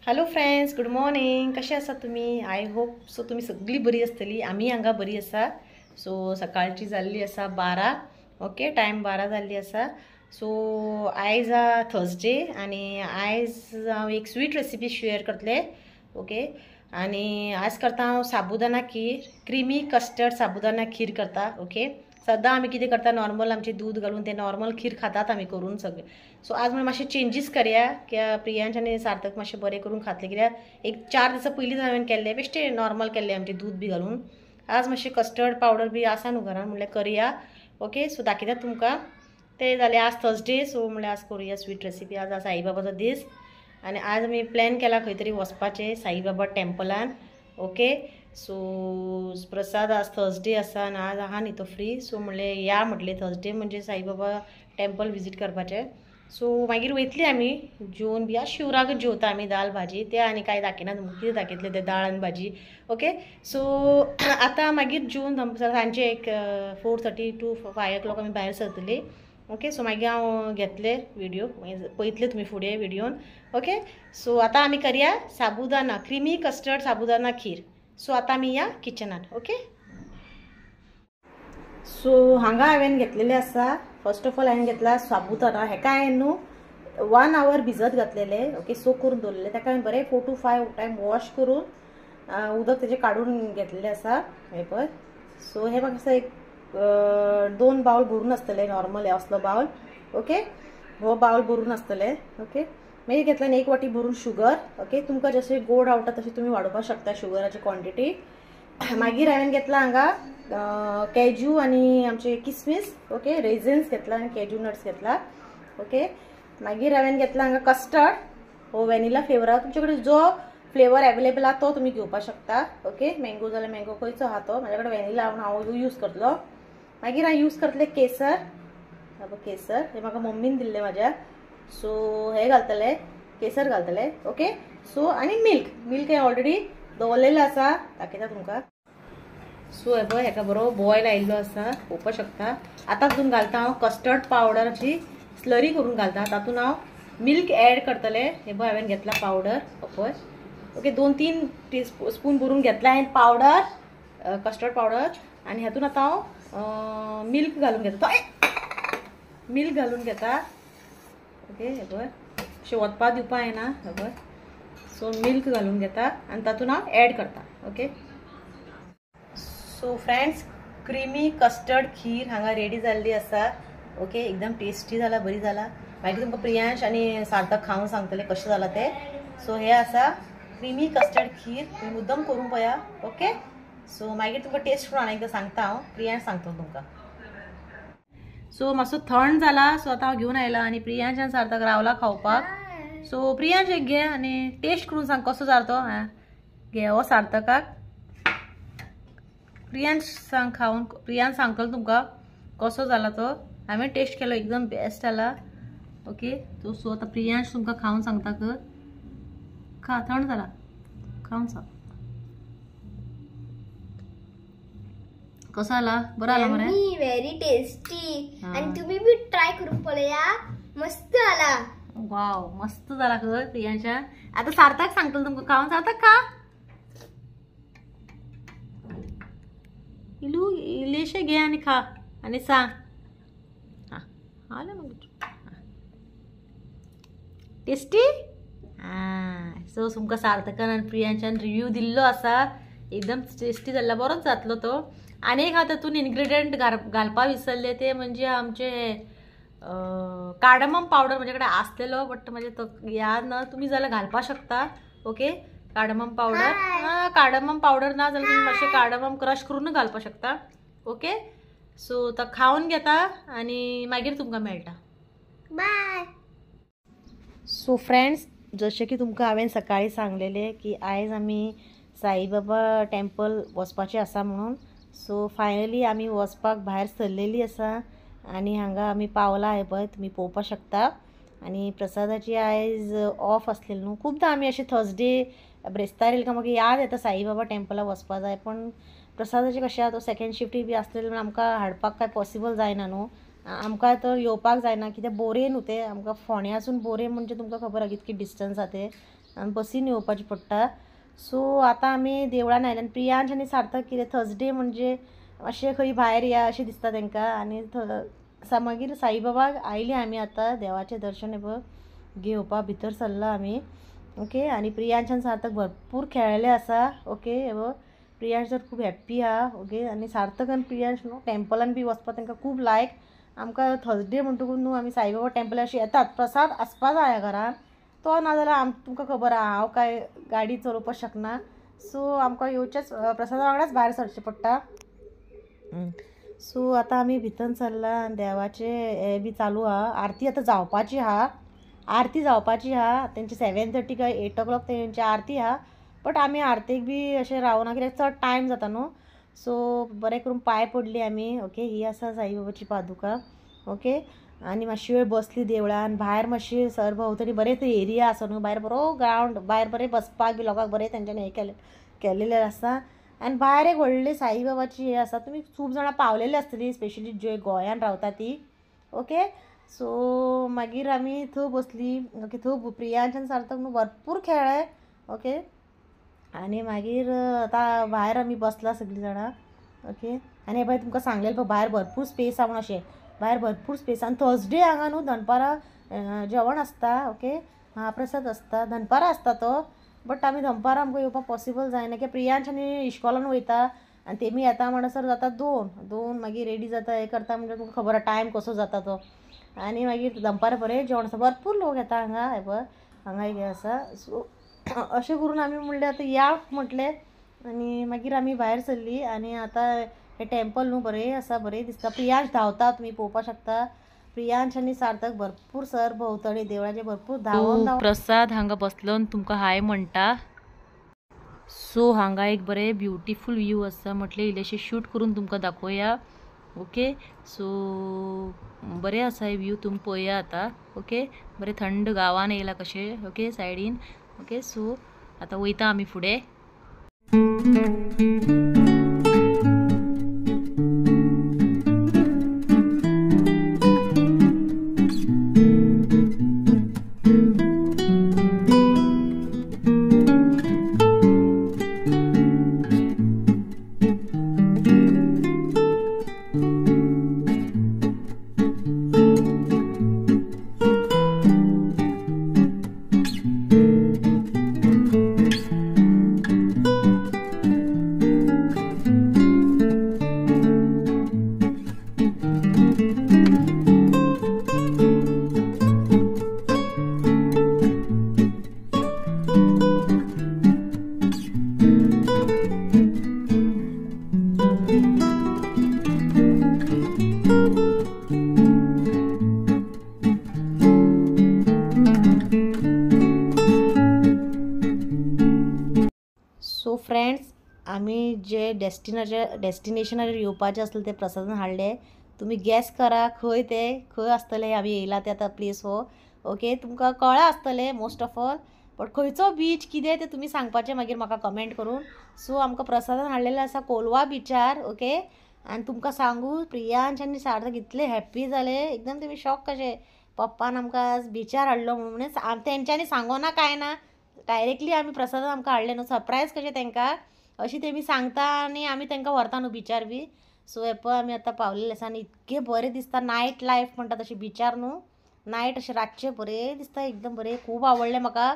Hello friends, good morning. कशे आसा तुमी? I hope so तुमी सगळी बरी आसतली। आमी हांगा बरी आसा। सो सकाळची जाल्ली आसा 12। ओके, टायम 12 जाल्ली आसा। सो आयज थर्सडे आनी आयज हांव एक स्वीट रेसिपी शेअर करतले। ओके, आनी आज करता हांव साबुदाणा खीर, क्रिमी कस्टर्ड साबुदाणा खीर करता। ओके, सदां आमी कितें करता, नॉर्मल आमचें दूद घालून ते नॉर्मल खीर खातात आमी करून सगळे। सो आज म्हणून मातशें चेंजीस करया कित्याक प्रियांश आनी सार्थक मातशें बरें करून खातले, कित्याक एक 4 दिसां पयलींच हांवें केल्लें बेश्टें नॉर्मल केल्लें आमचें दूद बी घालून। आज मातशें कस्टर्ड पावडर बी आसा न्हू घरान, म्हणल्यार करया। ओके, सो दाखयता तुमकां ते जालें। आज थर्सडे, सो म्हणल्यार आज करुया स्वीट रेसिपी। आज साईबाबाचो दीस आनी आज आमी प्लॅन केला खंय तरी वचपाचें साईबाबा टेम्पलान। ओके, सो प्रसाद आज थर्सडे आसा आनी आज आहा न्ही तो फ्री, सो म्हणलें या म्हटलें थर्सडे म्हणजे साईबाबा टेम्पल विजीट करपाचें। सो मागीर वयतली आमी जेवन बी। आज शिवराकच जेवता आमी दाल भाजी, ते आनी कांय दाखयना तुमकां कितें दाखयतलें तें दाळ आनी भाजी। ओके, सो आतां मागीर जेवन सांजे एक 4:30 to 5 o'clock आमी भायर सरतली। ओके, सो मागीर हांव घेतले व्हिडिओ, मागीर पळयतले तुमी फुडें व्हिडियोन। ओके, सो आतां आमी करया साबुदाणा क्रिमी कस्टर्ड साबुदाणा खीर। सो आतां आमी या किचनान। ओके, सो हांगा हांवें घेतलेले आसा। फर्स्ट ऑफ ऑल हांवें घेतला साबुदाणा। हेका हांवें न्हू 1 our भिजत घातलेले। ओके, सो करून दवरलेले ताका हांवें बरें 4 to 5 time wash करून उदक तेजें काडून घेतलेलें आसा। हें पळय, सो हें म्हाका एक 2 बावल भरून आसतले, नॉर्मल असलो बावल। ओके, हो बावल भरून आसतले। ओके, मागीर घेतला 1 वाटी भरून शुगर। ओके, तुमकां जशें गोड आवडटा तशें तुमी वाडोवपाक शकता शुगराची क्वॉन्टिटी। मागीर हांवें घेतला हांगा कॅज्यू आनी आमचे किसमीस। ओके, रेझन्स घेतला आनी कॅज्यू नट्स घेतला। ओके, मागीर हांवें घेतला हांगा कस्टर्ड, हो व्हॅनिला फ्लेवर आहा। तुमचे कडेन जो फ्लेवर अवेलेबल आहा तो तुमी घेवपाक शकता। ओके, मँगो जाल्यार मँगो खंयचो आहा तो, म्हाज्या कडेन व्हॅनिला म्हणून हांव यूज करतलो। मागीर हांव यूज करतले केसर। केसर हे म्हाका मम्मीन दिल्लें म्हाज्या, सो हे घालतले, केसर घालतले। ओके, सो आनी मिल्क, मिल्क हें ऑलरेडी दवरलेलें आसा, दाखयता तुमकां। सो हे पळय, हेका बरो बॉयल आयिल्लो आसा, पळोवपाक शकता। आतां तितून घालता हांव कस्टर्ड पावडराची स्लरी करून घालता, तातूंत हांव मिल्क एड करतले। हे पळय हांवें घेतला पावडर पळय। ओके, 2-3 टीस्पून भरून घेतला हांवें पावडर, कस्टर्ड पावडर। आनी हातून आतां हांव मिल्क घालून घेता, मिल्क घालून घेता। ओके, हे पळय अशें वतपा दिवपा येना, हे पळय। सो मिल्क घालून घेता आनी तातूंत हांव एड करता। Okay, so friends, creamy custard kheer हांगा रेडी जाल्ली आसा। ओके, एकदम टेस्टी जाला, बरी जाला। मागीर तुमकां प्रियांश आनी सार्थक खावन सांगतले कशें जाला तें। सो हे आसा क्रिमी कस्टर्ड खीर, तुमी मुद्दम करून पळया। ओके, सो मागीर तुमकां टेस्ट करून आनी एकदां सांगता हांव, प्रियांश सांगता तुमकां। सो मातसो थंड जाला, सो आतां हांव घेवन आयला आनी प्रियांश आनी सार्थक रावला खावपाक। सो प्रियांश एक घे आनी टेस्ट करून सांग कसो जाला तो। घे हो सार्थकाक, प्रियांश सांग खावन, प्रियांश सांगतलो तुमकां कसो जाला तो। हांवें टेस्ट केलो, एकदम बेस्ट जाला। ओके, तो सो आतां प्रियांश तुमकां खावन सांगता। कर खा, थंड जाला, खावन सांग कसो आला। बरो आला मरे, व्हेरी टेस्टी। आनी तुम्ही बी ट्राय करून पळया, मस्त आला। वाव, मस्त जाला खंय प्रियांशान। आतां सार्थक सांगतलो तुमकां खावन। सार्थक खा, इलू इल्लेशे घे आनी खा आनी सांग। हां, आलें मागीर टेस्टी। हां, सो तुमकां सार्थकान आनी प्रियांशान रिव्यू दिल्लो आसा, एकदम टेस्टी जाल्लो, बरोच जातलो तो। आनी एक हांव तातूंत इन्ग्रिडियंट घालपा विसरले, ते म्हणजे आमचे कार्डमम पावडर म्हजे कडेन आसलेलो, बट म्हजे तो याद ना, तुमी जाल्यार घालपा शकता। ओके, कार्डमम पावडर, हां, कार्डमम पावडर ना जाल्यार तुमी मातशें कार्डमम क्रश करून घालपा शकता। ओके, सो तो खावन घेता आनी मागीर तुमकां मेळटा। बाय। सो फ्रेंड्स, जशें की तुमकां हांवें सकाळीं सांगलेलें की आयज आमी साईबाबा टेम्पल वचपाचें आसा म्हणून। सो फायनली आमी वचपाक भायर सरलेली आसा आनी हांगा आमी पावला। हे पळय तुमी पळोवपाक शकता। आनी प्रसादाची आयज ऑफ आसलेली न्हू। खुबदां आमी अशें थर्सडे ब्रेस्तार येयले काय मागीर याद येता साईबाबा टेम्पला वचपा जाय, पूण प्रसादाचें कशें आहा तो सेकेंड शिफ्टी बी आसलेली म्हणून आमकां हाडपाक कांय पॉसिबल जायना न्हू। आमकां तर येवपाक जायना कित्याक बोरे न्हू तें, आमकां फोंड्यासून बोरे म्हणजे तुमकां खबर आहा कितकी डिस्टन्स आहा तें। आनी बसीन येवपाचें पडटा. सो आतां आमी देवळान आयले आनी प्रियांश आनी सार्थक कितें थर्सडे म्हणजे अशें खंय भायर या अशें दिसता तांकां. आनी मागीर साईबाबाक आयली आमी आतां देवाचें दर्शन घेवपा भितर सरला आमी. ओके आनी प्रियांश आनी सार्थक भरपूर खेळ्ळेले आसा. ओके हे प्रियांश तर खूब हॅप्पी आहा. ओके आनी सार्थक आनी प्रियांश न्हू टेम्पलान बी वचपाक तांकां खूब लायक. आमकां थर्सडे म्हणटकूच न्हू आमी साईबाबा टेम्पलार अशें येतात, प्रसाद आसपा जाय घरान, तो नाजाल्यार आम तुमकां खबर आहा हांव कांय गाडी चलोवपाक शकना. सो आमकां येवचेच प्रसादा वांगडाच भायर सरचें पडटा. सो आतां आमी भितर सरला आनी देवाचें हें बी चालू आहा, आरती आतां जावपाची आहा, आरती जावपाची आहा तेंची 7:30 काय 8 o'clock तेंची आरती आहा. बट आमी आरतीक बी अशें रावना कित्याक चड टायम जाता न्हू. सो बरें करून पांय पडली आमी. ओके ही आसा साईबाबाची पादुका. ओके आनी मातशी वेळ बसली देवळान, भायर मातशी सरभोंवतणी बरें थंय एरिया आसा न्हू, भायर बरो ग्रावंड, भायर बरें बसपाक बी लोकांक बरें तेंच्यांनी हें केलेलें आसा. आनी भायर एक व्हडली साईबाबाची हें आसा, तुमी खूब जाणां पावलेली आसतली, स्पेशली जे गोंयान रावता ती. ओके सो मागीर आमी थंय बसली. ओके थंय प्रियांश आनी सार्थक न्हू भरपूर खेळ्ळे. ओके आनी मागीर आतां भायर आमी बसला सगळीं जाणां. ओके आनी हे पळय तुमकां सांगलेलें पळय भायर भरपूर स्पेस आहा म्हणून, अशें भायर भरपूर स्पेस. आनी थर्सडे हांगा न्हू दनपारां जेवण आसता. ओके महाप्रसाद आसता, दनपारां आसता तो, बट आमी दनपारां आमकां येवपाक पॉसिबल जायना कित्याक प्रियांश आनी इश्कोलान वयता आनी तेमी येता म्हणसर जाता 2 मागीर रेडी जाता हें करता म्हणजे तुमकां खबर आहा टायम कसो जाता तो. आनी मागीर दनपारां बरें जेवण आसता, भरपूर लोक येता हांगा. हे पळय हांगा एक हें आसा. सो अशें करून आमी म्हणलें आतां या म्हटलें आनी मागीर आमी भायर सरली. आनी आतां हें टेम्पल न्हू बरें आसा, बरें दिसता. प्रियांश धांवता, तुमी पळोवपाक शकता. प्रियांश आनी सार्थक भरपूर सर भोंवतणी देवळाचे भरपूर धांवन धांवन. प्रसाद हांगा बसलो तुमकां हाय म्हणटा. सो हांगा एक बरें ब्युटिफूल व्यू आसा, म्हटलें इल्लेशें शूट करून तुमकां दाखोवया. ओके सो बरें आसा हे व्यू, तुमी पळया आतां. ओके बरें थंड गांवान येयला कशें. ओके सायडीन. ओके सो आतां वयता आमी फुडें. सो फ्रेंड्स आमी जे डेस्टिनेशनाचेर येवपाचें आसलें तें प्रसादान हाडलें. तुमी गॅस करा खंय ते खंय आसतले आमी येयला ते आतां प्लेस हो. ओके तुमकां कळ्ळां आसतलें मोस्ट ऑफ ऑल, बट खंयचो बीच कितें तें तुमी सांगपाचें मागीर म्हाका कमेंट करून. सो आमकां प्रसादान हाडलेलें आसा कोलवा बिचार. ओके आनी तुमकां सांगू प्रियांश आनी सार्थक इतले हॅप्पी जाले, एकदम तुमी शॉक कशे, पप्पान आमकां आज बिचार हाडलो म्हणून. तेंच्यांनी सांगोना कांय ना, डायरेक्टली आमी प्रसादान आमकां हाडलें न्हू, सरप्रायज कशें तांकां अशें तेमी सांगता आनी आमी तांकां व्हरता न्हू बिचार बी. सो हे पळय आमी आतां पावलेले आसा आनी इतकें बरें दिसता, नायट लायफ म्हणटा तशें बिचार न्हू, नायट अशें रातचें बरें दिसता, एकदम बरें, खूब आवडलें म्हाका.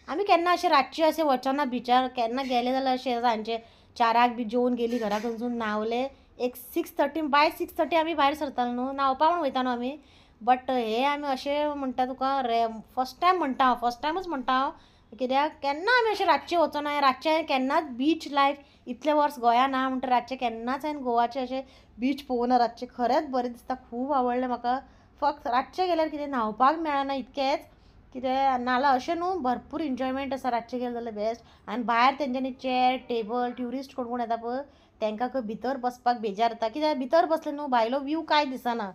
आमी केन्ना अशें रातचें अशें वचना बिचार, केन्ना गेले जाल्यार अशें सांजचें 4 बी जेवन गेली घरा कडसून न्हांवले, एक 6:30 बाय 6:30 आमी भायर सरताले न्हू, न्हांवपा म्हूण वयता न्हू आमी. बट हे आमी अशें म्हणटा तुका रे फर्स्ट टायम म्हणटा हांव, फर्स्ट टायमूच म्हणटा हांव, कित्याक केन्ना आमी अशें रातचें वचोना. रातचें केन्नाच बीच लायफ इतलें वर्स गोंयान ना म्हणटा रातचें केन्नाच हांवें गोवाचें अशें बीच पळोवना रातचें, खरेंच बरें दिसता, खूब आवडलें म्हाका. फक्त रातचें गेल्यार कितें न्हांवपाक मेळना इतकेंच कितें, नाल्यार अशें न्हू भरपूर एन्जॉयमेंट आसा रातचें गेलें जाल्यार बेस्ट. आनी भायर तेंच्यांनी चेर टेबल ट्युरिस्ट कोण कोण येता पळय तेंकां खंय भितर बसपाक बेजार जाता, कित्याक भितर बसले न्हू भायलो व्यू कांय दिसना.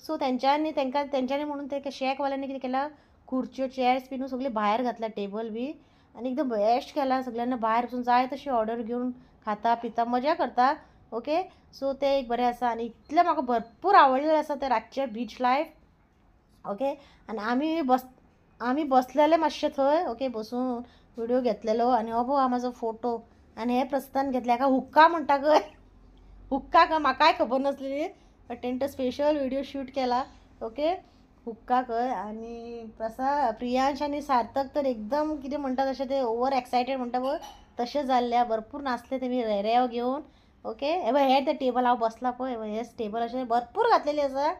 सो तेंच्यांनी तेंकां तेंच्यांनी म्हणून ते शेकवाल्यांनी कितें केलां, खुर्च्यो चेयर्स बी न्हू सगळी भायर घातल्या, टेबल बी, आनी एकदम बेस्ट केला. सगळ्यांना भायर वचून जाय तशी ऑर्डर घेवन खाता पिता मजा करता. ओके सो तें एक बरें आसा आनी इतलें म्हाका भरपूर आवडलेलें आसा तें रातचें बीच लायफ. ओके आनी आमी बसलेले मातशे थंय. ओके, बसून व्हिडिओ घेतलेलो. आनी हो पळय म्हाजो फोटो. आनी हे प्रस्तान घेतले हाका हुक्का म्हणटा खंय, हुक्का खंय म्हाकाय खबर नासलेली, बट तेणें तो स्पेशल व्हिडिओ शूट केला. ओके, हुक्का खंय. आनी प्रसा प्रियांश आनी सार्थक तर एकदम कितें म्हणटा तशें ते ओवर एक्सायटेड म्हणटा पळय तशें जाल्ले. भरपूर नाचले तेमी रेंव घेवन. ओके, हे पळय हे तें टेबल हांव बसला पळय, हेच टेबल अशें भरपूर घातलेली आसा.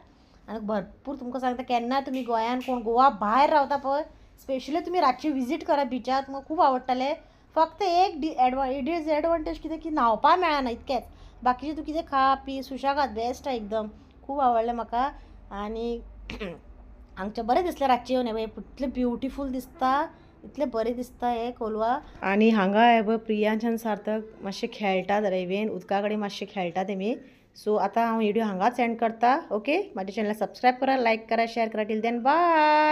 आनी भरपूर तुमकां सांगता, केन्ना तुमी गोंयान कोण गोवा भायर रावता पळय, स्पेशली तुमी रातची विजीट करा बिचार, तुमकां खूब आवडटलें. फक्त एक डिसएडवांटेज कितें की न्हांवपा मेळना इतकेंच, बाकीचें तूं कितें खा पी सुशेगाद बेस्ट आहा एकदम. खूब आवडलें म्हाका. आनी हांगचें बरें दिसलें रातचें येवन. हें पळय इतलें ब्युटिफूल दिसता, इतलें बरें दिसता हें कोलवा. आनी हांगा हे पळय प्रियांश आनी सार्थक मातशें खेळटात रेंवेन, उदका कडेन मातशें खेळटा तेमी. सो आतां हांव व्हिडियो हांगाच एंड करता. ओके, म्हाज्या चॅनलाक सबस्क्रायब करा, लायक करा, शेअर करा. Till then bye.